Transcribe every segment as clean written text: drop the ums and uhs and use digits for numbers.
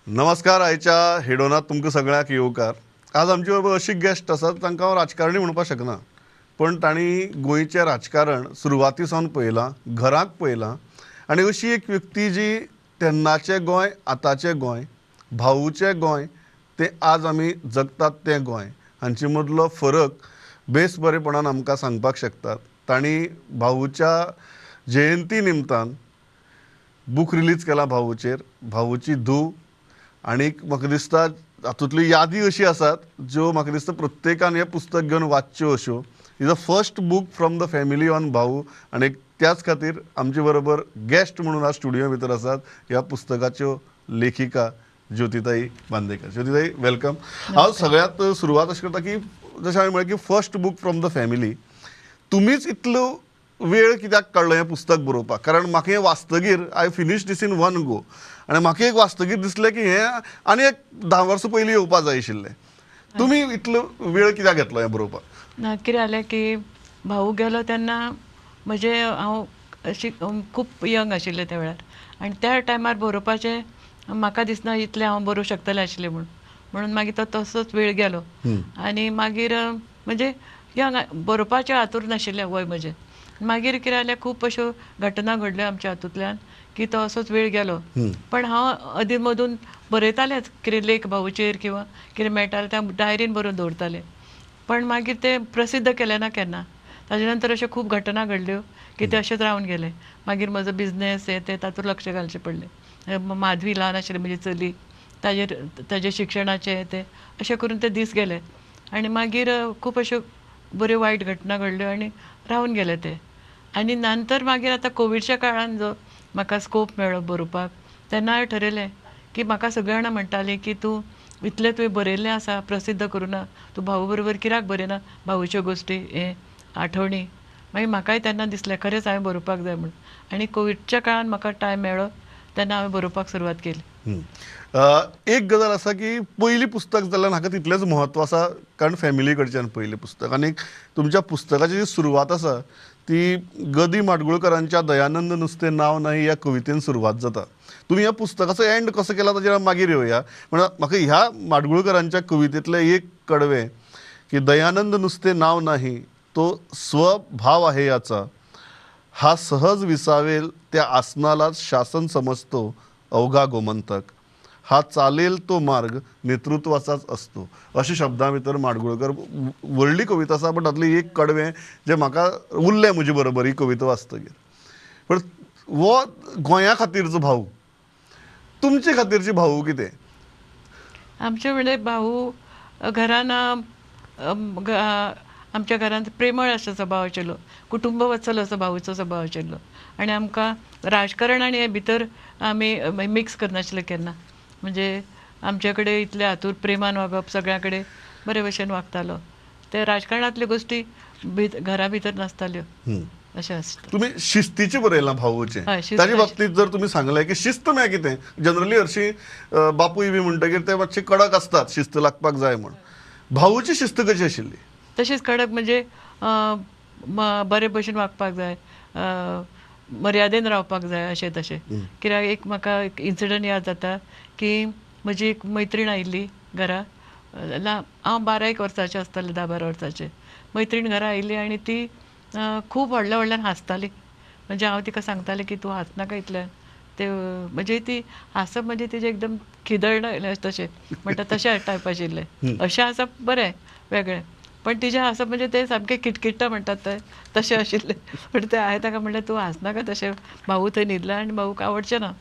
नमस्कार. आयच्या हेडोनात तुमकां सगळ्यांक येवकार. आज आमचे बरोबर अशी गेस्ट आसात तांकां हांव राजकारणी म्हणपाक शकना, पण तांणी गोंयचें राजकारण सुरवाती सावन पळयलां, घराक पळयलां आनी अशी एक व्यक्ती जी तेन्नाचें गोंय, आतांचें गोंय, भाऊचें गोंय तें आज आमी जगतात तें गोंय हांचे मदलो फरक बेस बरेपणान आमकां सांगपाक शकतात. तांणी भाऊच्या जयंती निमतान बूक रिलीज केला भाऊचेर, भाऊची धूव. आनीक म्हाका दिसता हातूंतल्यो यादी अशी आसात ज्यो म्हाका दिसता प्रत्येकान हें पुस्तक घेवन वाचच्यो अश्यो. Is a first book from the family on Bhau आनी त्याच खातीर आमचे बरोबर गेस्ट म्हणून आज स्टुडियो भितर आसात ह्या पुस्तकाच्यो लेखिका ज्योतिताई बांदेकर. ज्योतिताई, welcome. हांव सगळ्यांत सुरवात अशी करता की जशें हांवें म्हळें की first book from the family, तुमीच इतलो वेळ कित्याक काडलो हें पुस्तक बरोवपाक? कारण म्हाका हें वाचतगीर I finish this in one go आनी म्हाका एक वाचतगीर दिसलें की हें आनी एक 10 वर्सां पयलीं येवपा जाय आशिल्लें. तुमी इतलो वेळ कित्याक घेतलो हें बरोवपाक? ना, कितें जालें की भाऊ गेलो तेन्ना म्हजें हांव अशी खूब यंग आशिल्लें त्या वेळार आनी त्या टायमार बरोवपाचें म्हाका दिसना इतलें हांव बरोवंक शकतलें आशिल्लें म्हूण, म्हणून मागीर तो तसोच वेळ गेलो. आनी मागीर म्हणजे यंग बरोवपाचें आतूर नाशिल्लें वय म्हजें. मागीर कितें जालें, खूब अश्यो घटना घडल्यो आमच्या हातूंतल्यान की तो असोच वेळ गेलो. पण हांव अदीं मदून बरयतालेंच, कितें लेख भाऊचेर किंवा कितें मेळटालें तें डायरीन बरोवन दवरतालें, पण मागीर तें प्रसिद्ध केलें ना केन्ना. ताजे नंतर अश्यो खूब घटना घडल्यो की ते अशेंच रावन गेले. मागीर म्हजो बिजनेस हें तें तातूंत लक्ष घालचें पडलें. माधवी ल्हान आशिल्लें म्हजी चली, ताजेर ताजें शिक्षणाचें तें अशें करून ते दीस गेले. आनी मागीर खूब अश्यो बऱ्यो वायट घटना घडल्यो आनी रावन गेले ते. आनी नंतर मागीर आतां कोविडच्या काळान जो म्हाका स्कोप मेळ्ळो बरोवपाक, तेन्ना हांवें ठरयलें की म्हाका सगळीं जाणां म्हणटालीं की तूं इतलें तुवें बरयल्लें आसा, प्रसिद्ध करूं ना, तूं भाऊ बरोबर कित्याक बरयना भाऊच्यो गोश्टी हें आठवणी. मागीर म्हाकाय तेन्ना दिसलें खरेंच हांवें बरोवपाक जाय म्हूण. आनी कोविडच्या काळान म्हाका टायम मेळ्ळो तेन्ना हांवें बरोवपाक सुरवात केली. एक गजाल आसा की पयलीं पुस्तक जाल्यार हाका तितलेंच म्हत्व आसा, कारण फॅमिली कडच्यान पयलें पुस्तक. आनी तुमच्या पुस्तकाची जी सुरवात आसा ती गदी माडगुळकरांच्या दयानंद नुस्तें नांव नाही ह्या कवितेन सुरवात जाता. तुमी ह्या पुस्तकाचो एंड कसो केला ताचेर मागीर येवया, पूण म्हाका ह्या माडगुळकरांच्या कवितेंतलें एक कडवें की दयानंद नुस्तें नाव नाही तो स्वभाव आहे याचा, हा सहज विसावेल त्या आसनालाच शासन समजतो अवघा गोमंतक, हा चालेल तो मार्ग नेतृत्वाचाच असतो. अशे शब्दां भितर माडगुळकर व्हडली कविता आसा, पण तातूंतलें एक कडवें जें म्हाका उरलें म्हजे बरोबर ही कविता वाचतगीर. पण हो गोंया खातीरचो भाऊ, तुमचे खातीरची भाऊ कितें? आमचे म्हणजे भाऊ घरान आमच्या घरांत प्रेमळ असो स्वभाव आशिल्लो, कुटुंब वत्सल असो भाऊचो स्वभाव आशिल्लो. आनी आमकां राजकारण आनी हे भितर आमी मिक्स करनाशिल्ले केन्ना. म्हणजे आमचे कडेन इतले हातूर प्रेमान वागप, सगळ्यां कडेन बरे भशेन वागतालो. ते राजकारणांतल्यो गोश्टी घरा भितर नासताल्यो अशें आसता. तुमी शिस्तीचें बरयलां भाऊचें, ताजे बाबतींत जर तुमी सांगलें की शिस्त म्हळ्यार कितें? जनरली हरशीं बापूय बी म्हणटगीर ते मातशे कडक आसतात, शिस्त लागपाक जाय म्हूण. भाऊची शिस्त कशी आशिल्ली? तशीच कडक, म्हणजे बरे भशेन वागपाक जाय, मर्यादेन रावपाक जाय, अशें तशें. कित्याक एक म्हाका एक इन्सिडंट याद जाता की म्हजी एक मैत्रीण आयिल्ली घरा, हांव 12-1 वर्साचें आसतालें, 10-12 वर्साचें. मैत्रीण घरा आयिल्ली आनी ती खूब व्हडल्या व्हडल्यान हांसताली. म्हणजे हांव तिका सांगतालें की तूं हांसनाका इतल्यान, ते म्हणजे ती हांसप म्हणजे तिजें एकदम खिदळ तशें म्हणटा तशें टायप आशिल्लें. अशें हांसप बरें वेगळें, पण तिजें हांसप म्हणजे तें सामकें किटकिट्टा म्हणटात तें तशें आशिल्लें. पण तें हांवें ताका म्हणलें तूं हांसनाका तशें, भाऊ थंय न्हिदला आनी भाऊक आवडचें ना.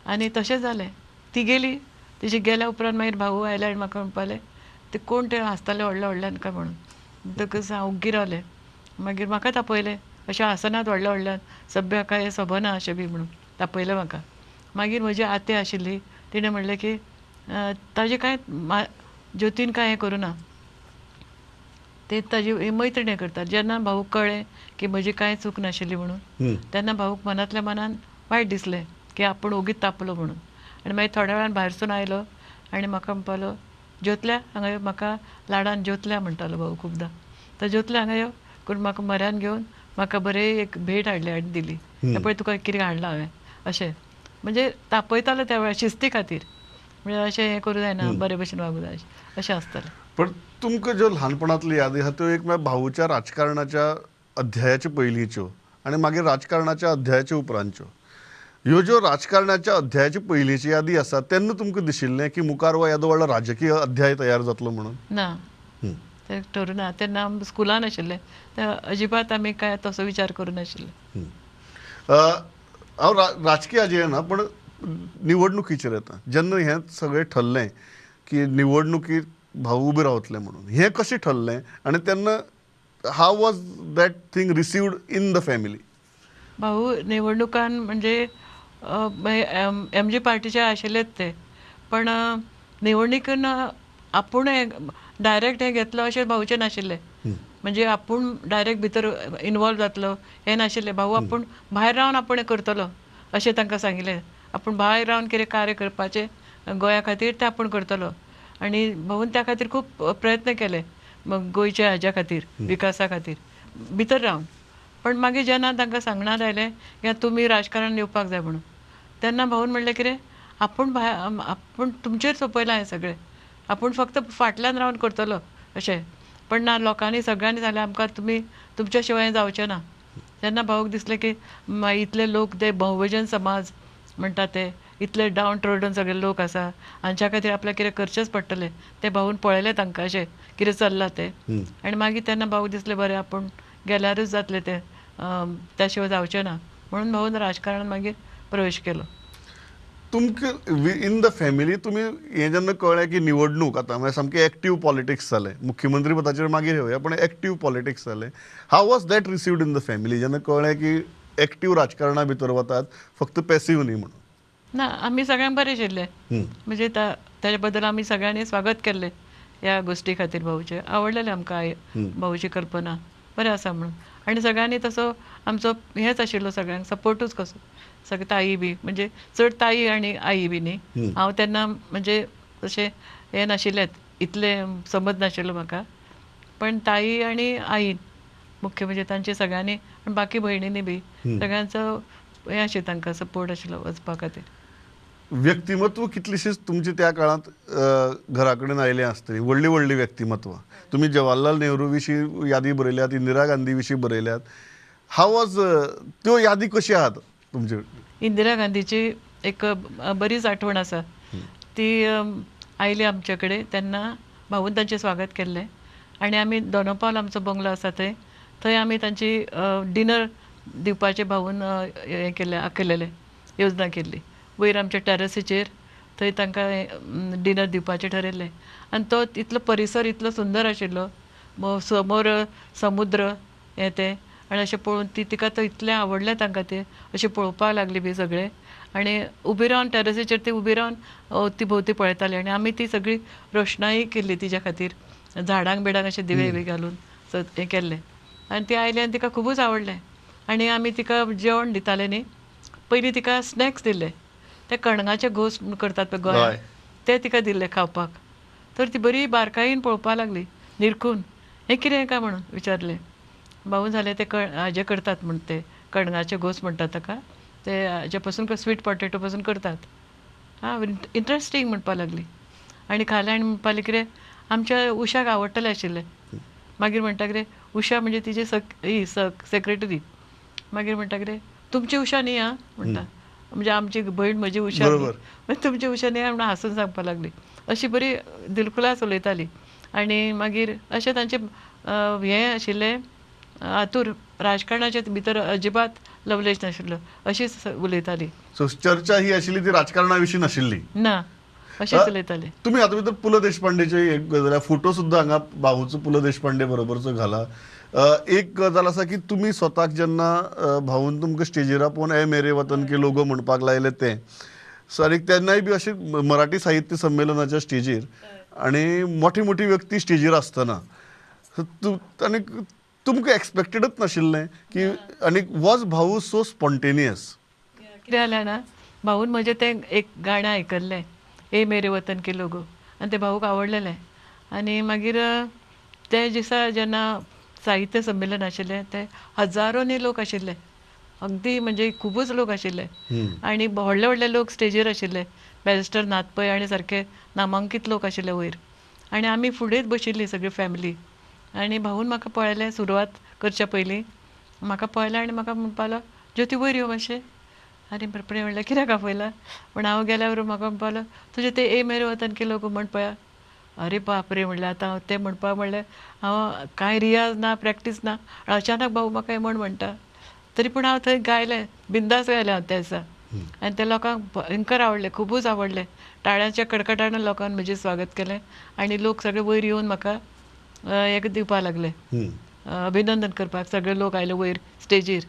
आनी तशें जालें, ती गेली. तिजी गेल्या उपरांत मागीर भाऊ आयले आनी म्हाका म्हणपाले ते कोण ते हांसताले व्हडल्या व्हडल्यान काय म्हणून. म्हणटकच हांव ओग्गी रावलें. मागीर म्हाका तापयलें, अशें हांसनात व्हडल्या व्हडल्यान, सभ्य काय सोबना अशें बी म्हणून तापयलें म्हाका. मागीर म्हजी आते आशिल्ली, तिणें म्हणलें की ताजें कांय ज्योतीन कांय हें करूं ना, ते ताजी मैत्रीण हें करतात. जेन्ना भाऊक कळ्ळें की म्हजी कांय चूक नाशिल्ली म्हणून, तेन्ना भाऊक मनांतल्या मनान वायट दिसलें की आपूण ओगीच तापलो म्हणून. आनी मागीर थोड्या वेळान भायरसून आयलो आनी म्हाका म्हणपालो ज्योतल्या हांगा यो, म्हाका लाडान ज्योतल्या म्हणटालो भाऊ खुबदां. तर ज्योतल्या हांगा यो करून म्हाका म्हऱ्यान घेवन म्हाका बरें एक भेट हाडली आनी दिली, पळय तुका कितें हाडलां हांवें अशें. म्हणजे तापयतालो त्या वेळार शिस्ती खातीर. म्हणजे अशें हें करूं जायना, बरे भशेन वागूं जाय अशें आसतालें. पण तुमकां ज्यो ल्हानपणांतली यादी आहा त्यो एक म्हळ्यार भाऊच्या राजकारणाच्या अध्यायाच्या पयलींच्यो आनी मागीर राजकारणाच्या अध्यायाच्या उपरांतच्यो. ह्यो ज्यो राजकारणाच्या अध्यायाच्या पयलींची यादी आसा तेन्ना तुमकां दिशिल्लें की मुखार हो येदो व्हडलो राजकीय अध्याय तयार जातलो म्हणून? ना, तें ठरूं ना. तेन्ना आमी स्कुलान आशिल्ले, ते अजिबात आमी काय तसो विचार करूं नाशिल्ले. हांव राजकीय हाजेर येना पण निवडणुकीचेर येता. जेन्ना हें सगळें ठरलें की निवडणुकीत भाऊ उबे रावतले म्हणून, हें कशें ठरलें आनी तेन्ना how was that thing received in the family? भाऊ निवडणुकान म्हणजे एम जी पार्टीचे आशिल्लेच ते, पण निवडणुकीन आपूण डायरेक्ट हें घेतलो अशें भाऊचें नाशिल्लें. म्हणजे आपूण डायरेक्ट भितर इनवॉल्व जातलो हें नाशिल्लें. भाऊ आपूण भायर रावन आपूण हें करतलो अशें तांकां सांगिल्लें. आपूण भायर रावन कितें कार्य करपाचें गोंया खातीर तें आपूण करतलो आनी भाऊन त्या खातीर खूब प्रयत्न केले गोंयच्या हाज्या खातीर, विकासा खातीर भितर रावन. पण मागीर जेन्ना तांकां सांगण्यात आयलें की तुमी राजकारण येवपाक जाय म्हणून, तेन्ना भाऊन म्हणलें कितें आपूण भायर, आपूण तुमचेर सोंपयलां हें सगळें, आपूण फक्त फाटल्यान रावन करतलो अशें. पण ना, लोकांनी सगळ्यांनी सांगलें आमकां तुमी, तुमच्या शिवाय जावचें ना. तेन्ना भाऊक दिसलें की इतले लोक ते बहुजन समाज म्हणटा ते इतले डावन ट्रोडन सगळे लोक आसा, हांच्या खातीर आपल्याक कितें करचेंच पडटलें. तें भाऊन पळयलें तांकां अशें कितें चल्लां तें आनी मागीर तेन्ना भाऊक दिसलें बरें आपूण गेल्यारूच जातलें तें, त्या शिवाय जावचें ना म्हणून भाऊन राजकारणात मागीर प्रवेश केलो. तुमकां इन the family तुमी हें जेन्ना कळ्ळें की निवडणूक आतां म्हळ्यार सामकें एक्टीव पॉलिटिक्स जालें, मुख्यमंत्री पदाचेर मागीर येवया पण एक्टीव पॉलिटिक्स जालें, how was that received in the family जेन्ना कळ्ळें की एक्टीव राजकारणा भितर वतात फक्त पॅसीव न्ही म्हणून? ना, आमी सगळ्यांक बरें आशिल्लें. म्हणजे ताजे बद्दल आमी सगळ्यांनी स्वागत केल्लें ह्या गोश्टी खातीर. भाऊचें आवडलेलें आमकां, भाऊची कल्पना बरें आसा म्हणून. आनी सगळ्यांनी तसो आमचो हेंच आशिल्लो, सगळ्यांक सपोर्टूच कसो, सगळे ताई बी, म्हणजे चड ताई आनी आई बी न्ही. हांव तेन्ना म्हणजे तशें हें नाशिल्लें, इतलें समज नाशिल्लो म्हाका, पण ताई आनी आई मुख्य म्हणजे तांचे सगळ्यांनी, बाकी भयणींनी बी सगळ्यांचो हें आशिल्लें, तांकां सपोर्ट आशिल्लो वचपा खातीर. व्यक्तिमत्व कितलीशीच तुमची त्या काळांत घरा कडेन आयलें आसतली, व्हडली व्हडली व्यक्तिमत्वां. तुमी जवाहरलाल नेहरू विशीं यादी बरयल्यात, इंदिरा गांधी विशीं बरयल्यात, हाव वॉज त्यो यादी कशी आहात तुमच्यो? इंदिरा गांधीची एक बरीच आठवण आसा. ती आयली आमचे कडेन तेन्ना भाऊन तांचें स्वागत केल्लें आनी आमी दोनोपाल आमचो बंगलो आसा थंय, थंय आमी तांची डिनर दिवपाचें भाऊन हें केल्लें, आखयलेलें, योजना केल्ली. वयर आमच्या टॅरसीचेर थंय तांकां डिनर दिवपाचें ठरयल्लें. आनी तो इतलो परिसर इतलो सुंदर आशिल्लो, समोर समुद्र हें तें, आनी अशें पळोवन ती तिका तो इतलें आवडलें तांकां, तें अशें पळोवपाक लागली बी सगळें. आनी उबी रावन टॅरसीचेर ती उबी रावन ती भोंवती पळयताली आनी आमी ती सगळी रोशणाई केल्ली तिच्या खातीर, झाडांक बिडांक अशें दिवे बी घालून हें केल्लें. आनी ती आयली आनी तिका खुबूच आवडलें. आनी आमी तिका जेवण दिताले न्ही, पयलीं तिका स्नॅक्स दिल्ले, ते कणगाचे घोस करतात पळय गोंयांत, ते तिका दिल्ले खावपाक. तर ती बरी बारकायेन पळोवपाक लागली निरखून, हें कितें काय म्हणून विचारलें. भाऊ जालें ते हाजें करतात म्हण, ते कणगाचे घोस म्हणटात ताका, ते हाजे पसून स्वीट पोटेटो पसून करतात. आं, इंट्रस्टींग म्हणपाक लागली. आनी खालें आनी म्हणपाक लागली कितें आमच्या उषाक आवडटलें आशिल्लें. मागीर म्हणटा कितें उषा म्हणजे तिजी ही सेक्रेटरी. मागीर म्हणटा कितें तुमची उषा न्ही आं म्हणटा, म्हणजे आमची भयण म्हजी उषा न्ही, तुमची उषा न्ही म्हणून हांसून सांगपाक लागली. अशी बरी दिलखुलास उलयताली. आनी मागीर अशें तांचें हें आशिल्लें आतूर, राजकारणाचे भितर अजिबात लवलेश नाशिल्लो, अशीच उलयताली. सो चर्चा ही आशिल्ली ती राजकारणा विशीं नाशिल्ली ना, अशेंच उलयताले. तुमी हातूंत भितर पु ल देशपांडेचे एक गजाल, फोटो सुद्दां हांगा भाऊचो पु ल देशपांडे बरोबरचो घाला. एक गजाल आसा की तुमी स्वताक जेन्ना भाऊन तुमकां स्टेजीर आपोवन ए मेरे वतन के लोगो म्हणपाक लायलें तें, सो आनी तेन्नाय बी अशें मराठी साहित्य संमेलनाच्या स्टेजीर आनी मोठी मोठी व्यक्ती स्टेजीर आसतना आनी तुमकां एक्सपेक्टेडच नाशिल्लें की, आनी वॉज भाऊ सो स्पॉन्टेनियस? कितें जालें ना, भाऊन म्हजें तें एक गाणें आयकल्लें ए मेरे वतन के लोगो, आनी तें भाऊक आवडलेलें. आनी मागीर ते दिसा जेन्ना साहित्य संमेलन आशिल्लें ते हजारोंनी लोक आशिल्ले, अगदी म्हणजे खुबूच लोक आशिल्ले आनी व्हडले व्हडले लोक स्टेजीर आशिल्ले. बॅरिस्टर नाथ पै आनी सारके नामांकीत लोक आशिल्ले वयर आनी आमी फुडेंच बशिल्ली सगळी फॅमिली. आनी भाऊन म्हाका पळयलें सुरवात करच्या पयलीं म्हाका पळयलें आनी म्हाका म्हणपाक लागलो ज्योती वयर यो मातशें. आनी प्रेम म्हणलें कित्याक आपयला पण हांव गेल्या बरोबर म्हाका म्हणपाक लागलो तुजें तें ए मेरे वतन के लोगो म्हण पळया. अरे बाप रे म्हणलें आतां हांव तें म्हणपाक म्हणलें हांव कांय रियाज ना प्रॅक्टीस ना अचानक भाऊ म्हाका हें म्हण म्हणटा. तरी पूण हांव थंय गायलें बिंदास गायलें हांव त्या दिसा आनी ते लोकांक भयंकर आवडलें खुबूच आवडलें. टाळ्यांच्या कडकडान लोकांनी म्हजें स्वागत केलें आनी लोक सगळे वयर येवन म्हाका एक दिवपाक लागले अभिनंदन करपाक. सगळे लोक आयले वयर स्टेजीर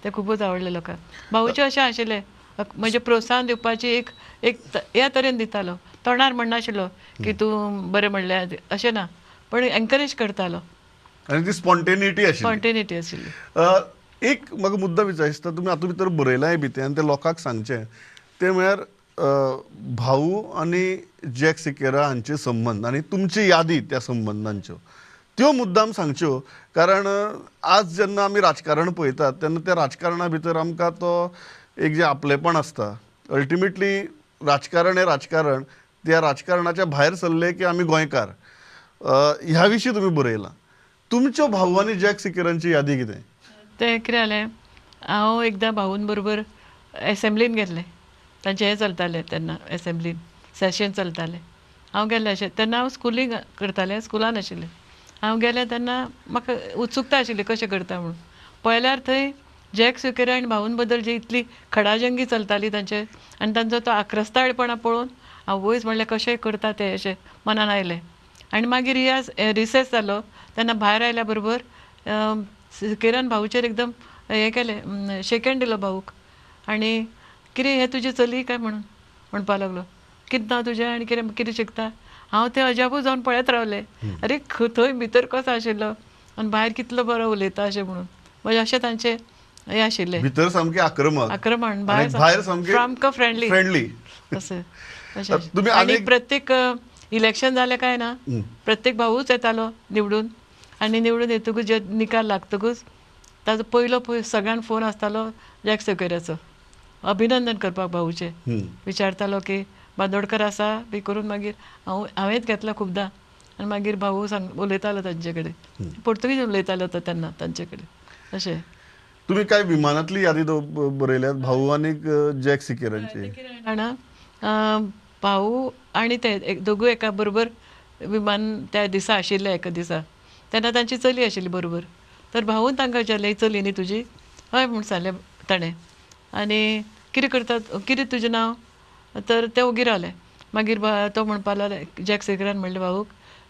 ते खुबूच आवडले लोकांक. भाऊचें अशें आशिल्लें म्हणजे प्रोत्साहन दिवपाची एक एक ह्या तरेन दितालो तोंडार म्हणनाशिल्लो की तूं बरें म्हणलें अशें ना पण एनकरेज करतालो आनी ती स्पॉन्टेनिटी आशिल्ली. स्पॉन्टेनिटी आशिल्ली. एक म्हाका मुद्दा विचार दिसता तुमी हातूंत भितर बरयलांय बी तें आनी तें लोकांक सांगचें तें म्हळ्यार भाऊ आनी जॅक सिकेरा हांचे संबंद आनी तुमची यादी त्या संबंदांच्यो त्यो मुद्दाम सांगच्यो कारण आज जेन्ना आमी राजकारण पळयतात तेन्ना त्या राजकारणा भितर आमकां तो एक जें आपलेपण आसता अल्टिमेटली राजकारण हें राजकारण त्या राजकारणाच्या भायर सरले की आमी गोंयकार ह्या विशीं तुमी बरयलां. तुमच्यो भाऊ आनी जॅक सिकेरांची यादी कितें? तें कितें जालें हांव एकदां भाऊन बरोबर एसेंब्लीन गेल्लें तांचें हें चलतालें तेन्ना एसेंब्लीन सेशन चलतालें हांव गेल्लें अशें तेन्ना हांव स्कुलींग करतालें स्कुलान आशिल्लें. हांव गेलें तेन्ना म्हाका उत्सुकता आशिल्ली कशें करता म्हणून पळयल्यार थंय जॅक सिकेरा आनी भाऊन बद्दल जी इतली खडाजंगी चलताली तांचे आनी तांचो तो आक्रस्ताळपणा पळोवन आवयस म्हणलें कशें करता ते अशें मनान आयलें. आनी मागीर रियाज रिसेस जालो तेन्ना भायर आयल्या बरोबर सिकेरान भाऊचेर एकदम हें केलें शेक हँड दिलो भाऊक आनी कितें हें तुजें चली काय म्हणून म्हणपाक लागलो कितें नांव तुजें आनी कितें कितें शिकता. हांव तें अजापूच जावन पळयत रावलें अरे थंय भितर कसो आशिल्लो आनी भायर कितलो बरो उलयता अशें म्हणून म्हणजे अशें तांचें हें आशिल्लें. भितर सामकें आक्रमक आक्रमण भायर सामको फ्रेंडली फ्रेंडली अशें अशें. आनी प्रत्येक इलेक्शन जालें काय ना प्रत्येक भाऊच येतालो निवडून आनी निवडून येतकूच जे निकाल लागतकूच ताजो पयलो सगळ्यान फोन आसतालो जॅक सिकेराचो अभिनंदन करपाक भाऊचें विचारतालो की बांदोडकर आसा बी करून मागीर हांव हांवेंच घेतला खुबदां आनी मागीर भाऊ सांग उलयतालो तांचे कडेन पोर्तुगीज उलयतालो तो तेन्ना तांचे कडेन अशें. तुमी कांय विमानांतली यादी बरयल्यात भाऊ आनी जॅक सिकेरांची? जाणा भाऊ आनी ते दोगूय एका बरोबर विमान त्या दिसा आशिल्ले एका दिसा तेन्ना तांची चली आशिल्ली बरोबर तर भाऊन तांकां विचारलें ही चली न्ही तुजी? हय म्हूण सांगलें ताणें. आनी कितें करता कितें तुजें नांव? तर ते ओगी रावले. मागीर तो म्हणपाक लागलो जॅक सिकेरान म्हणलें भाऊक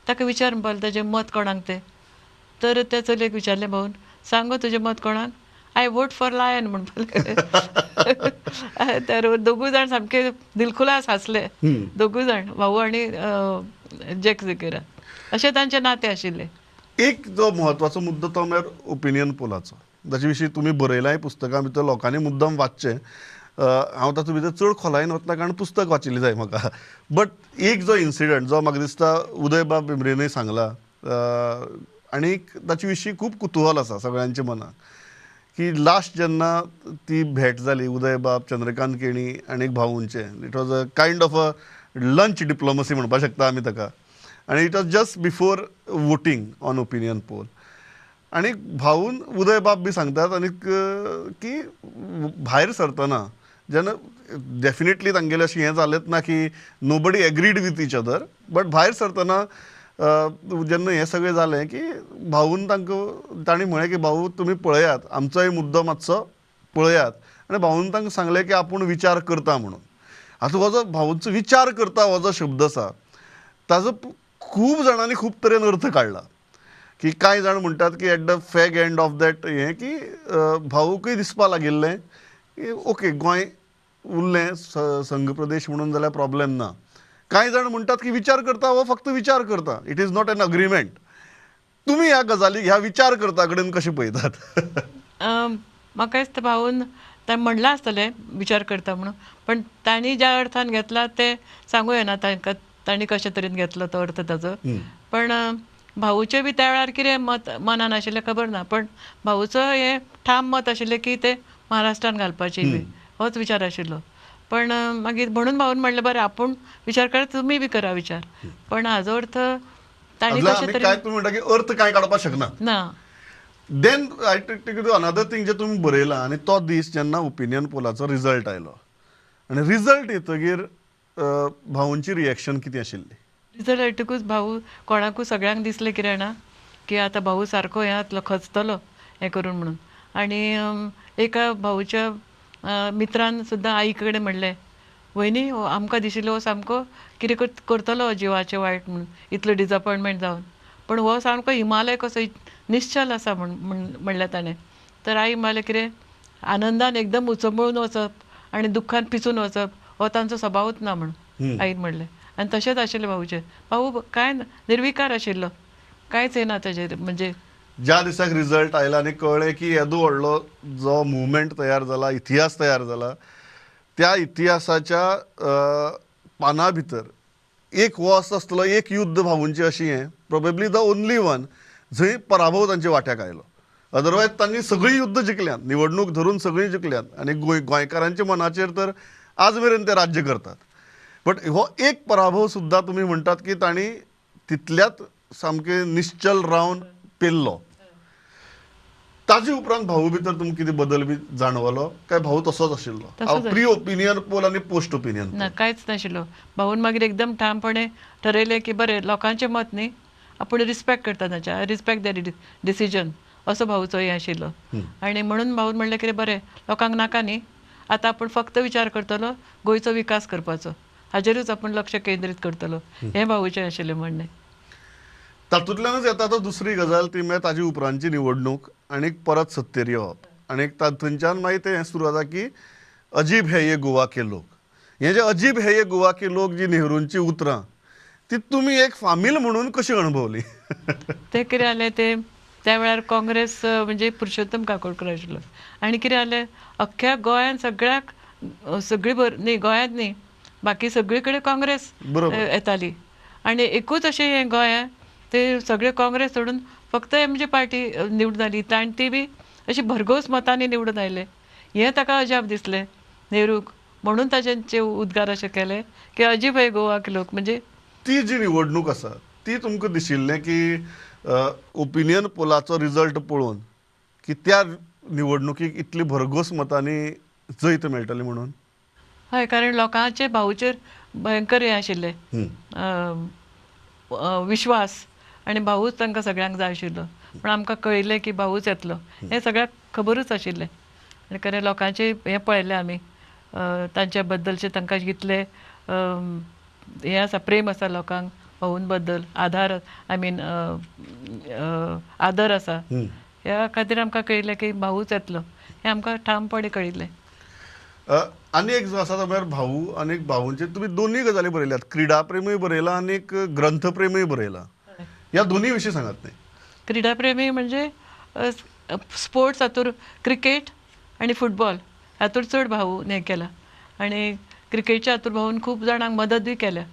ताका विचार म्हणपाक लागलो ताजें मत कोणाक तें. तर त्या चलयेक विचारलें भाऊन सांग गो तुजें मत कोणाक? I vote for lion म्हणपाक लागले. तर दोगूय जाण सामके दिलखुलास हांसले दोगूय जाण भाऊ आनी जॅक सिकेरा अशें तांचें नातें आशिल्लें. एक जो म्हत्वाचो मुद्दो तो म्हळ्यार ओपिनियन पोलाचो ताचे विशीं तुमी बरयलांय पुस्तकां भितर लोकांनी मुद्दम वाचचें. हांव तातूंत भितर चड खोलायेन वतना कारण पुस्तक वाचिल्लें जाय म्हाका बट एक जो इन्सिडंट जो म्हाका दिसता उदयबाब भेंब्रेनूय सांगला आनी ताचे विशीं खूब कुतुहल आसा सगळ्यांच्या मनाक की लास्ट जेन्ना ती भेट जाली उदयबाब चंद्रकांत केणी आनी भाऊंचे it was a kind of a lunch diplomacy म्हणपाक शकता आमी ताका आनी it was just before voting on opinion poll आनी भाऊन उदयबाब बी सांगतात आनी की भायर सरतना जेन्ना डेफिनेटली तांगेलें अशें हें जालेंच ना की nobody agreed with each other but भायर सरतना जेन्ना हें सगळें जालें की भाऊन तांकां तांणी म्हळें की भाऊ तुमी पळयात आमचोय मुद्दो मातसो पळयात आनी भाऊन तांकां सांगलें की आपूण विचार करता म्हणून. आतां हो जो भाऊचो विचार करता हो जो शब्द आसा ताजो खूब जाणांनी खूब तरेन अर्थ काडला की कांय जाण म्हणटात की at the fag end of that हें की भाऊकूय दिसपा लागिल्लें की ओके गोंय उरलें संघ प्रदेश म्हणून जाल्यार प्रॉब्लेम ना. कांय जाण म्हणटात की विचार करता हो फक्त विचार करता it is not an agreement. तुमी ह्या गजाली ह्या विचार करता कडेन कशें पळयतात? म्हाका दिसता भाऊन ताणें म्हणलां आसतलें विचार करता म्हणून पण तांणी ज्या अर्थान घेतला तें सांगू येना तांकां तांणी कशे तरेन घेतलो तो अर्थ ताजो. पण भाऊचें बी त्या वेळार कितें मत मनान आशिल्लें खबर ना पण भाऊचो हें ठाम मत आशिल्लें की तें महाराष्ट्रान घालपाचें बी होच विचार आशिल्लो. पण मागीर म्हणून भाऊन म्हणलें बरें आपूण विचार करा, तुमी बी करा विचार. पण हाजो अर्थ तांणी कशें तरी काय तुमी म्हणटा की अर्थ कांय काडपाक शकना ना. Then I take to another thing जें तुमी बरयलां आनी तो दीस जेन्ना ओपिनियन पोलाचो रिजल्ट आयलो आनी रिजल्ट येतगीर भाऊंची रिएक्शन कितें आशिल्ली? रिजल्ट येतकूच भाऊ कोणाकूय सगळ्यांक दिसलें कितें जाणा की आतां भाऊ सारको हें जातलो, खचतलो हें करून म्हणून. आनी एका भाऊच्या मित्रान सुद्दां आई कडेन म्हणलें, वयनी आमकां दिशिल्लो हो सामको कितें करतलो जिवाचें वायट म्हणून, इतलो डिजपॉयंटमेंट जावन, पण हो सामको हिमालय कसो निश्चल आसा म्हण म्हणलें ताणें. तर आई म्हणलें कितें आनंदान एकदम उचंबळून वचप आनी दुख्खान पिसून वचप हो तांचो स्वभावूच ना म्हणून आईन म्हणलें. आनी तशेंच आशिल्लें भाऊचें. भाऊ कांय निर्विकार आशिल्लो, कांयच येना ताजेर. म्हणजे ज्या दिसाक रिजल्ट आयला आनी कळ्ळें की येदो व्हडलो जो मुवमेंट तयार जाला, इतिहास तयार जाला, त्या इतिहासाच्या पाना भितर एक हो असो आसतलो एक युद्ध भाऊंचें अशें हें प्रोबेबली the only one जंय पराभव तांच्या वाट्याक आयलो. अदरवायज तांणी सगळीं युद्ध जिखल्यांत, निवडणूक धरून सगळीं जिखल्यांत आनी गोंयकारांच्या मनाचेर तर आज मेरेन ते राज्य करतात. बट हो एक पराभव सुद्दां तुमी म्हणटात की तांणी तितल्यात सामकें निश्चल रावन पेल्लो. ताजे उपरांत भाऊ भितर तुमकां कितें बदल बी जाणवलो काय भाऊ तसोच आशिल्लो? प्री ओपिनियन पोल आनी पोस्ट ओपिनियन ना, कांयच नाशिल्लो. भाऊन मागीर एकदम ठामपणे ठरयलें की बरें लोकांचें मत न्ही, आपूण रिस्पेक्ट करता तांचें, I respect there decision असो भाऊचो हें आशिल्लो. आनी म्हणून भाऊन म्हणलें कितें बरें लोकांक नाका न्ही, आतां आपूण फक्त विचार करतलो गोंयचो विकास करपाचो, हाजेरूच आपूण लक्ष केंद्रीत करतलो, हें भाऊचें आशिल्लें म्हणणें. तातूंतल्यानच येता तो दुसरी गजाल ती म्हळ्यार ताजी उपरांतची निवडणूक आनी परत सत्तेर येवप आनी थंयच्यान मागीर तें हें सुरू जाता की अजीब है ये गोवा के लोक. हें जें अजीब है ये गोवा के लोक जी नेहरूंची उतरां ती तुमी एक फामील म्हणून कशी अणभवली? तें कितें जालें तें त्या वेळार काँग्रेस म्हणजे पुरुषोत्तम काकोडकर आशिल्लो आनी कितें जालें अख्ख्या गोंयांत सगळ्याक सगळी न्ही गोंयांत न्ही बाकी सगळी कडेन काँग्रेस येताली आनी एकूच अशें हें गोंयांत ते सगळे काँग्रेस सोडून फक्त एमजे पार्टी निवडून आयली आनी ती बी अशी भरघोस मतांनी निवडून आयले. हें ताका अजाप दिसलें नेहरूक, म्हणून ताजेंचे उद्गार अशे केले की अजीब है गोवा के लोक. म्हणजे ती जी निवडणूक आसा ती तुमकां दिशिल्लें की ओपिनियन पोलाचो रिजल्ट पळोवन की त्या निवडणुकीक इतली भरघोस मतांनी जैत मेळटलें म्हणून? हय, कारण लोकांचे भाऊचेर भयंकर हें आशिल्लें विश्वास आनी भाऊच तांकां सगळ्यांक जाय आशिल्लो. पण आमकां कळिल्लें की भाऊच येतलो हें सगळ्याक खबरूच आशिल्लें. आनी कारण लोकांचें हें पळयलें आमी तांच्या बद्दलचें तांकां कितलें हें आसा, प्रेम आसा लोकांक भाऊन बद्दल, आधार I mean आदर आसा, ह्या खातीर आमकां कळिल्लें की भाऊच येतलो हें आमकां ठामपणे कळिल्लें. आनी एक जो आसा तो म्हळ्यार भाऊ आनी भाऊंचे तुमी दोनूय गजाली बरयल्यात, क्रिडा प्रेमूय बरयला आनी एक ग्रंथप्रेमूय बरयला, ह्या दोनूय विशीं सांगात न्ही. क्रिडाप्रेमी म्हणजे स्पोर्ट्स हातूर क्रिकेट आनी फुटबॉल हातूर चड भाऊ हें केला आनी क्रिकेटच्या हातूर भाऊन खूब जाणांक मदतूय केल्या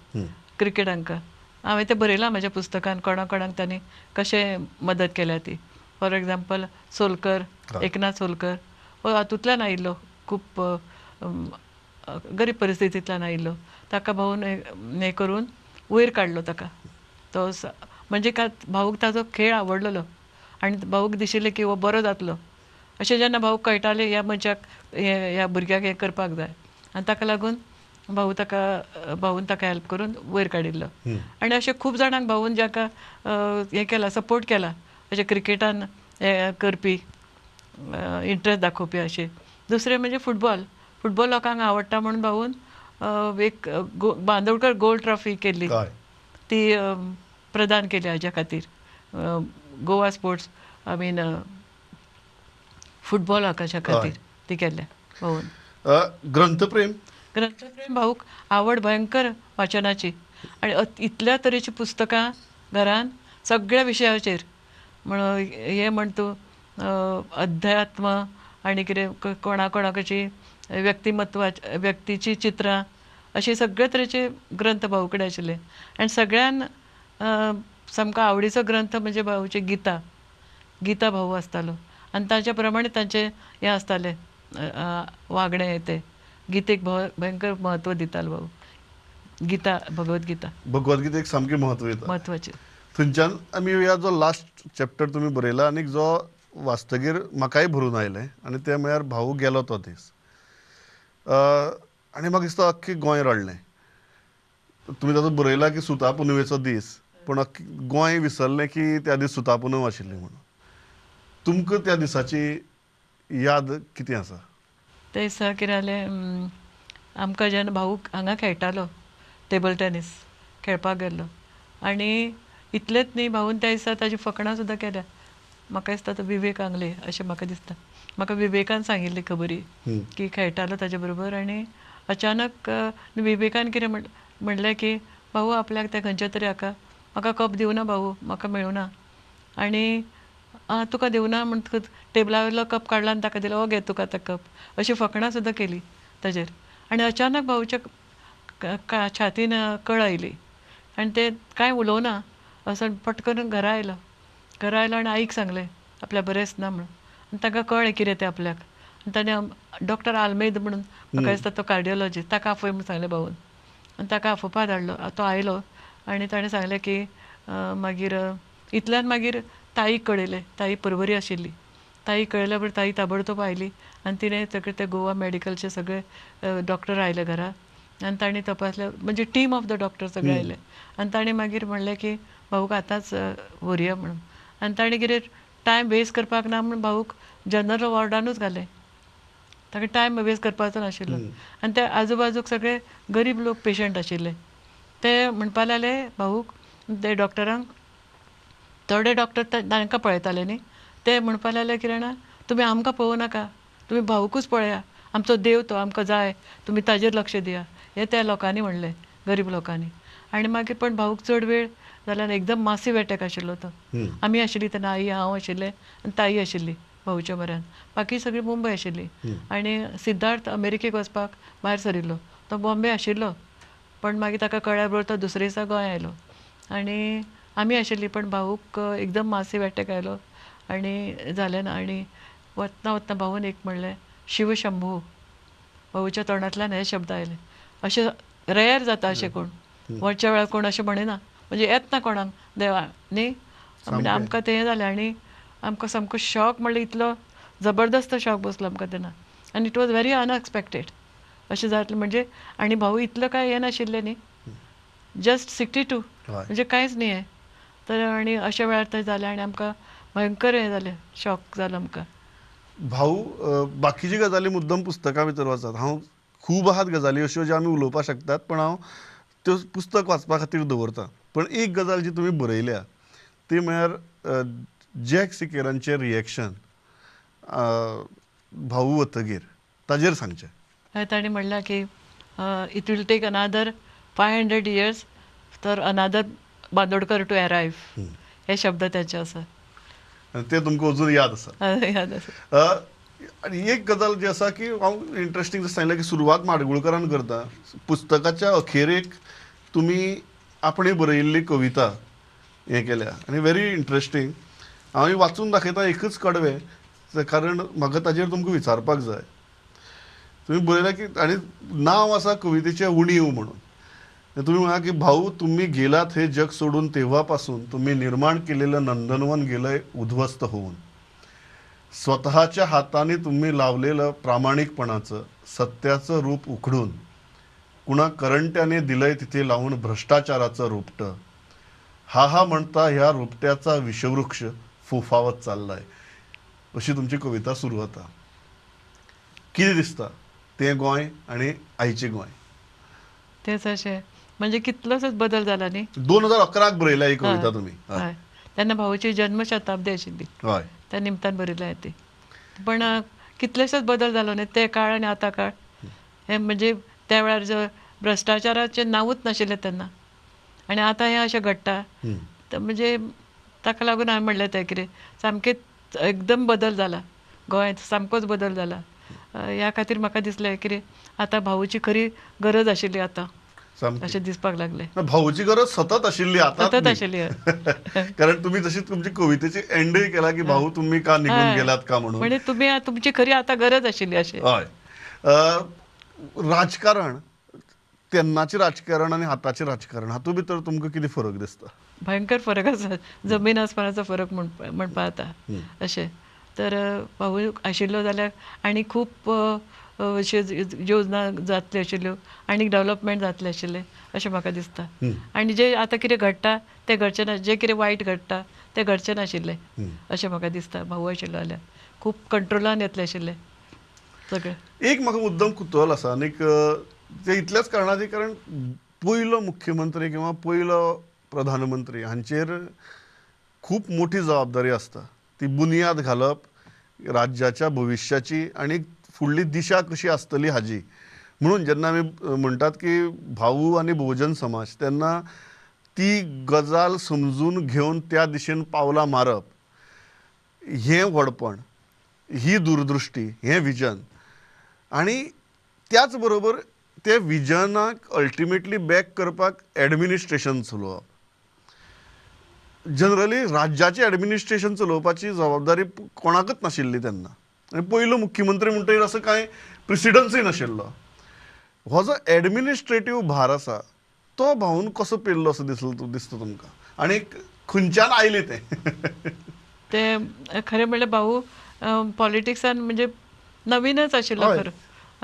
क्रिकेटांकां. हांवें तें बरयलां म्हज्या पुस्तकान कोणा कोणाक तांणी कशें मदत केल्या ती. फॉर एग्जाम्पल सोलकर, एकनाथ सोलकर हो हातूंतल्यान आयिल्लो, खूब गरीब परिस्थितींतल्यान आयिल्लो, ताका भाऊन हें करून वयर काडलो ताका. तो म्हणजे काय भाऊक ताजो खेळ आवडलेलो आनी भाऊक दिशिल्लें की हो बरो जातलो अशें जेन्ना भाऊक कळटालें ह्या मनशाक ह्या भुरग्याक हें करपाक जाय आनी ताका लागून भाऊ ताका भाऊन ताका हेल्प करून वयर काडिल्लो. आनी अशें खूब जाणांक भाऊन जाका हें केलां, सपोर्ट केला अशें क्रिकेटान हें करपी, इंट्रस्ट दाखोवपी अशें. दुसरें म्हणजे फुटबॉल, फुटबॉल लोकांक आवडटा म्हणून भाऊन एक बांदोडकर गोल्ड ट्रॉफी केल्ली ती प्रदान केली हाज्या खातीर Goa sports I mean football हाच्या खातीर ती केल्या भाऊन. ग्रंथप्रेम, ग्रंथप्रेम भाऊक आवड भयंकर वाचनाची आनी इतल्या तरेची पुस्तकां घरान सगळ्या विशयाचेर, म्हण हें म्हण तूं अध्यात्म आनी कितें कोणा कोणाची व्यक्तिमत्वाची व्यक्तीची चित्रां अशे सगळे तरेचे ग्रंथ भाऊ कडेन आशिल्ले. आनी सगळ्यान सामको आवडीचो ग्रंथ म्हणजे भाऊची गीता, गीता भाऊ आसतालो आनी ताच्या प्रमाणे तांचें हें आसतालें वागणें तें. गीतेक भयंकर म्हत्व दितालो भाऊ. गीता, भगवद्गीता, भगवद्गीतेक सामकें म्हत्व दिता, म्हत्वाचें. थंयच्यान आमी येवया जो लास्ट चॅप्टर तुमी बरयला आनी जो वाचतगीर म्हाकाय भरून आयलें, आनी तें म्हळ्यार भाऊ गेलो तो दीस. आनी म्हाका दिसता अख्खें गोंय रडलें. तुमी तातूंत बरयलां की सुता पुनवेचो दीस, पूण अख्खें गोंय विसरलें की त्या दीस सुता पुनव आशिल्ली म्हणून. तुमकां त्या दिसाची याद कितें आसा? ते दिसा कितें जालें, आमकां जेन्ना भाऊ हांगा खेळटालो टेबल टेनीस खेळपाक गेल्लो, आनी इतलेंच न्ही भाऊन त्या दिसा ताजी फकणां सुद्दां केल्या. म्हाका दिसता तो विवेक आंगले अशें म्हाका दिसता. म्हाका विवेकान सांगिल्ली खबरी की खेळटालो ताजे बरोबर, आनी अचानक विवेकान कितें म्हणलें की भाऊ आपल्याक ते खंयच्या तरी हाका म्हाका कप दिवना भाऊ, म्हाका मेळुना. आनी तुका दिवना म्हणटकच टेबला वयलो कप काडला आनी ताका दिलो, हो घे तुका आतां कप, अशी फकणां सुद्दां केली ताजेर. आनी अचानक भाऊच्या छातीन कळ आयली आनी ते कांय उलोवना असो पटकन घरा आयलो. घरा आयलो आनी आईक सांगलें आपल्या बरेंच ना म्हणून, आनी ताका कळ्ळें कितें तें आपल्याक. आनी ताणें डॉक्टर आल्मेद म्हणून म्हाका दिसता तो कार्डियोलॉजिस्ट, ताका आफय म्हणून सांगलें भाऊन, आनी ताका आफोवपा धाडलो. तो आयलो आनी ताणें सांगलें की मागीर इतल्यान मागीर ताईक कळयलें. ताई परवरी आशिल्ली. ताई कळयल्या बरोबर ताई ताबडतोब आयली आनी तिणें सगळे ते गोवा मेडिकलचे सगळे डॉक्टर आयले घरा आनी तांणी तपासले, म्हणजे टीम ऑफ the doctor सगळे आयले. आनी ताणें मागीर म्हणलें की भाऊक आतांच व्हरया म्हणून. आनी ताणें कितें टायम वेस्ट करपाक ना म्हूण भाऊक जनरल वॉर्डानूच घालें. ताका टायम वेस्ट करपाचो नाशिल्लो. आनी ते आजूबाजूक सगळे गरीब लोक पेशंट आशिल्ले, ते म्हणपाक लागले भाऊक, ते डॉक्टरांक, थोडे डॉक्टर तांकां पळयताले न्ही, ते म्हणपाक लागले कितें जाणा, तुमी आमकां पळोवं नाका, तुमी भाऊकूच पळया, आमचो देव तो, आमकां जाय, तुमी ताजेर लक्ष दिया, हें त्या लोकांनी म्हणलें, गरीब लोकांनी. आनी मागीर पण भाऊक चड वेळ जाल्यार एकदम मासीव एटॅक आशिल्लो तो. आमी आशिल्ली तेन्ना, आई हांव आशिल्लें आनी ताई आशिल्ली भाऊच्या म्हऱ्यान, बाकी सगळी मुंबय आशिल्ली. आनी सिद्धार्थ अमेरिकेक वचपाक भायर सरिल्लो, तो बॉम्बे आशिल्लो, पण मागीर ताका कळ्ळ्या बरोबर तो दुसरे दिसा गोंय आयलो. आनी आमी आशिल्ली, पण भाऊक एकदम मासीव एटॅक आयलो आनी जालें ना. आनी वतना वतना भाऊन एक म्हणलें, शिवशंभू. भाऊच्या तोंडांतल्यान हे शब्द आयले. अशें रेयर जाता अशें कोण वरच्या वेळार कोण अशें म्हणिना, म्हणजे येत ना कोणाक देवा न्ही. म्हणजे आमकां तें जालें आनी आमकां सामको शॉक, म्हणल्यार इतलो जबरदस्त शॉक बसलो आमकां तेन्ना. आनी it was very unexpected अशें जातलें म्हणजे. आनी भाऊ इतलो कांय हें नाशिल्लें न्ही, जस्ट 62 म्हणजे कांयच न्ही हें तर. आनी अशा वेळार तें जालें आनी आमकां भयंकर हें जालें, शॉक जालो आमकां. भाऊ बाकीची गजाली मुद्दम पुस्तकां भितर वाचात. हांव खूब आहात गजाली अश्यो ज्यो आमी उलोवपाक शकतात, पण हांव त्यो पुस्तक वाचपा खातीर दवरतां. पण एक गजाल जी तुमी बरयल्या ती म्हळ्यार जॅक सिकेरांचें रिएक्शन भाऊ वतगीर, ताजेर सांगचें. ताणें म्हणलां की it will take another 500 years तर अनादर बांदोडकर टू अरायव, हे शब्द ताचे आसा. ते तुमकां अजून याद आसा? याद आसा. आनी एक गजाल जी आसा की हांव इंट्रस्टींग सांगलें की सुरवात माडगुळकरान करता, पुस्तकाच्या अखेरेक तुमी आपणे बरयिल्ली कविता हें केल्या आनी व्हेरी इंट्रस्टींग. हांव ही वाचून दाखयता एकच कडवें, कारण म्हाका ताजेर तुमकां विचारपाक जाय. तुमी बरयलां की, आनी नांव आसा कवितेचें उणीव म्हणून. तुमी म्हणा की भाऊ तुम्ही गेलात हे जग सोडून तेव्हापासून तुम्ही निर्माण केलेलं नंदनवन गेलंय उद्ध्वस्त होऊन. स्वतःच्या हाताने तुम्ही लावलेलं प्रामाणिकपणाचं सत्याचं रूप उखडून कुणा करंट्याने दिलंय तिथे लावून भ्रष्टाचाराचं रोपटं. हा हा म्हणता ह्या रोपट्याचा विषवृक्ष फोफावत चाललाय. अशी तुमची कविता सुरू जाता. कितें दिसता तें गोंय आनी आयचें गोंय? तेच अशें म्हणजे कितलोसोच बदल जाला न्ही. 2011 बरयल्या ही कविता तुमी. हय, तेन्ना भाऊची जन्मशताब्दी आशिल्ली, हय, त्या निमतान बरयल्या ती. पण कितलेशेच बदल जालो न्ही ते काळ आनी आतां काळ. हे म्हणजे त्या वेळार जो भ्रश्टाचाराचें नांवूच नाशिल्लें तेन्ना, आनी आतां हें अशें घडटा. म्हणजे ताका लागून हांवें म्हणलें तें कितें सामकें एकदम बदल जाला गोंयांत, सामकोच बदल जाला. ह्या खातीर म्हाका दिसलें कितें आतां भाऊची खरी गरज आशिल्ली आतां अशें दिसपाक लागलें. भाऊची गरज सतत आशिल्ली, आतां सतत आशिल्ली. कारण तुमी जशी तुमची कवितेची एंडय केला की भाऊ तुमी का निघून गेलात का म्हणून, म्हणजे तुमी तुमची खरी आतां गरज आशिल्ली अशें. हय. राजकारण, तेन्नाचें राजकारण आनी आतांचें राजकारण हातूंत भितर तुमकां कितें फरक दिसता? भयंकर फरक आसा, जमीन आसमानाचो फरक म्हणपा जाता अशें. तर भाऊ आशिल्लो जाल्यार आनी खूब अश्यो योजना जातल्यो आशिल्ल्यो आनी डेवलपमेंट जातलें आशिल्लें अशें म्हाका दिसता. आनी जें आतां कितें घडटा तें घडचें ना, जें कितें वायट घडटा तें घडचें नाशिल्लें अशें म्हाका दिसता. भाऊ आशिल्लो जाल्यार खूब कंट्रोलान येतलें आशिल्लें सगळें. एक म्हाका मुद्दम कुतूहल आसा आनीक ते इतल्याच कारणाचें, कारण पयलो मुख्यमंत्री किंवा पयलो प्रधानमंत्री हांचेर खूब मोठी जबाबदारी आसता, ती बुनियाद घालप राज्याच्या भविश्याची आनी फुडली दिशा कशी आसतली हाजी. म्हणून जेन्ना आमी म्हणटात की भाऊ आनी बहुजन समाज, तेन्ना ती गजाल समजून घेवन त्या दिशेन पावलां मारप हें व्हडपण, ही दूरदृश्टी, हें विजन, आनी त्याच बरोबर ते विजनाक अल्टिमेटली बॅक करपाक एडमिनिस्ट्रेशन चलोवप. जनरली राज्याचें एडमिनिस्ट्रेशन चलोवपाची जबाबदारी कोणाकच नाशिल्ली तेन्ना, आनी पयलो मुख्यमंत्री म्हणटकीर असो कांय प्रिसिडन्सूय नाशिल्लो. हो जो एडमिनिस्ट्रेटीव भार आसा तो भाऊन कसो पेल्लो असो दिसलो दिसता तुमकां, आनी खंयच्यान आयलें तें? तें खरें म्हणल्यार भाऊ पॉलिटिक्सान म्हणजे नवीनच आशिल्लो खरो,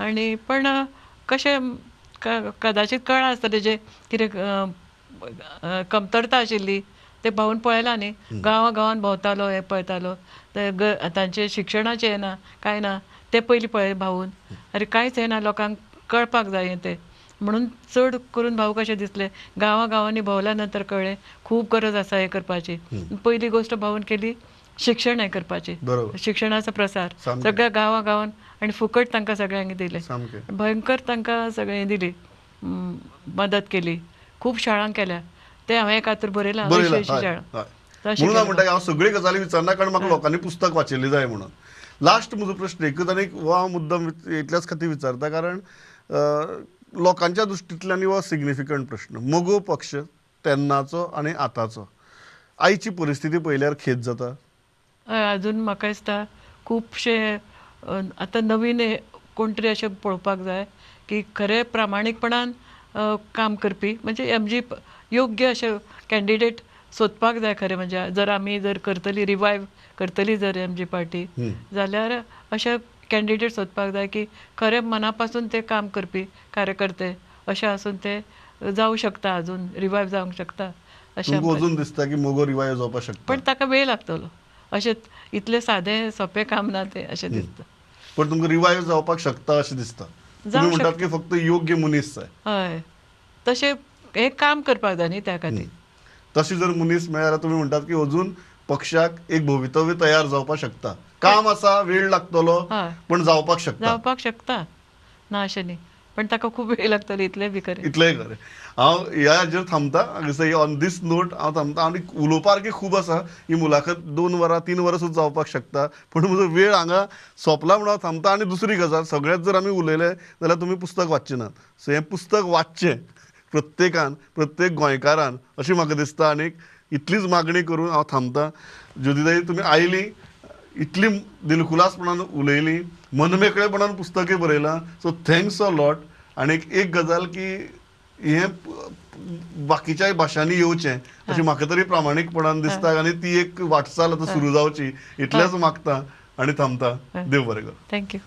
आनी पण कशें कदाचीत कळ्ळां आसतलें जें कितें कमतरता आशिल्ली ते भाऊन पळयलां न्ही, गांवा गांवान भोंवतालो, हें पळयतालो, ते तांचें शिक्षणाचें हें ना कांय ना तें पयलीं पळय भाऊन, अरे कांयच हें ना लोकांक कळपाक जाय हें तें, म्हणून चड करून भाऊ कशें दिसलें गांवा गांवांनी भोंवल्या नंतर कळ्ळें खूब गरज आसा हें करपाची. पयली गोश्ट भाऊन केली शिक्षण हें करपाची, शिक्षणाचो प्रसार सगळ्या गांवा गांवान आनी फुकट तांकां सगळ्यांक दिलें, भयंकर तांकां सगळें दिली, मदत केली, खूब शाळांक केल्या. ते हांवें एकातर बरयलां शाळा. म्हणून हांव म्हणटा हांव सगळी गजाली विचारना, कारण म्हाका लोकांनी पुस्तक वाचिल्लें जाय म्हणून. लास्ट म्हजो प्रश्न एकूच आनी हो हांव मुद्दम इतल्याच खातीर विचारता कारण लोकांच्या दृश्टींतल्यान हो सिग्निफिकंट प्रश्न. मगो पक्ष तेन्नाचो आनी आतांचो, आयची परिस्थिती पळयल्यार खेद जाता? हय, अजून म्हाका दिसता खुबशे आतां नवीन कोण तरी अशें पळोवपाक जाय की खरें प्रामाणीकपणान काम करपी, म्हणजे एमजी योग्य अशे कॅन्डिडेट सोदपाक जाय खरें म्हणजे. जर आमी जर करतली रिवायव करतली जर एमजी पार्टी जाल्यार अशे कॅन्डिडेट सोदपाक जाय की खरें मना पासून ते काम करपी कार्यकर्ते अशें आसून ते जावं शकता, अजून रिवायव जावंक शकता अशें अजून दिसता की मगो रिवायव जावपाक शकता, पण ताका वेळ लागतलो, अशें इतलें सादें सोंपें काम ना तें अशें दिसता. पण तुमकां रिवायव जावपाक शकता अशें दिसता? तुमी म्हणटात की फक्त योग्य मनीस जाय. हय, तशें हें काम करपाक जाय न्ही त्या खातीर. तशें जर मनीस मेळ्ळ्यार तुमी म्हणटात की अजून पक्षाक एक भवितव्य तयार जावपाक शकता, काम आसा, वेळ लागतलो पण जावपाक शकता. जावपाक शकता ना अशें न्ही, पण ताका खूब वेळ लागतलो, इतलें बी खरें. इतलेंय खरें. हांव ह्या हाजेर थांबता, ऑन these note हांव थांबता. आनी उलोवपासारकें खूब आसा, ही मुलाखत 2 वरां 3 वरां सुद्दां जावपाक शकता, पूण म्हजो वेळ हांगा सोंपला म्हणून हांव थांबता. आनी दुसरी गजाल, सगळेंच जर आमी उलयले जाल्यार तुमी पुस्तक वाचचे नात, सो हें पुस्तक वाचचें प्रत्येकान, प्रत्येक गोंयकारान अशें म्हाका दिसता. आनी इतलीच मागणी करून हांव थांबता. ज्योतिताई, तुमी आयली, इतली दिलखुलासपणान उलयली, मनमेकळेपणान पुस्तकय बरयलां, सो thanks a lot. आनी एक गजाल की हें बाकीच्याय भाशांनी येवचें अशें म्हाका तरी प्रामाणीकपणान दिसता, आनी ती एक वाटचाल आतां सुरू जावची इतलेंच मागता आनी थांबता. देव बरें करूं. Thank you.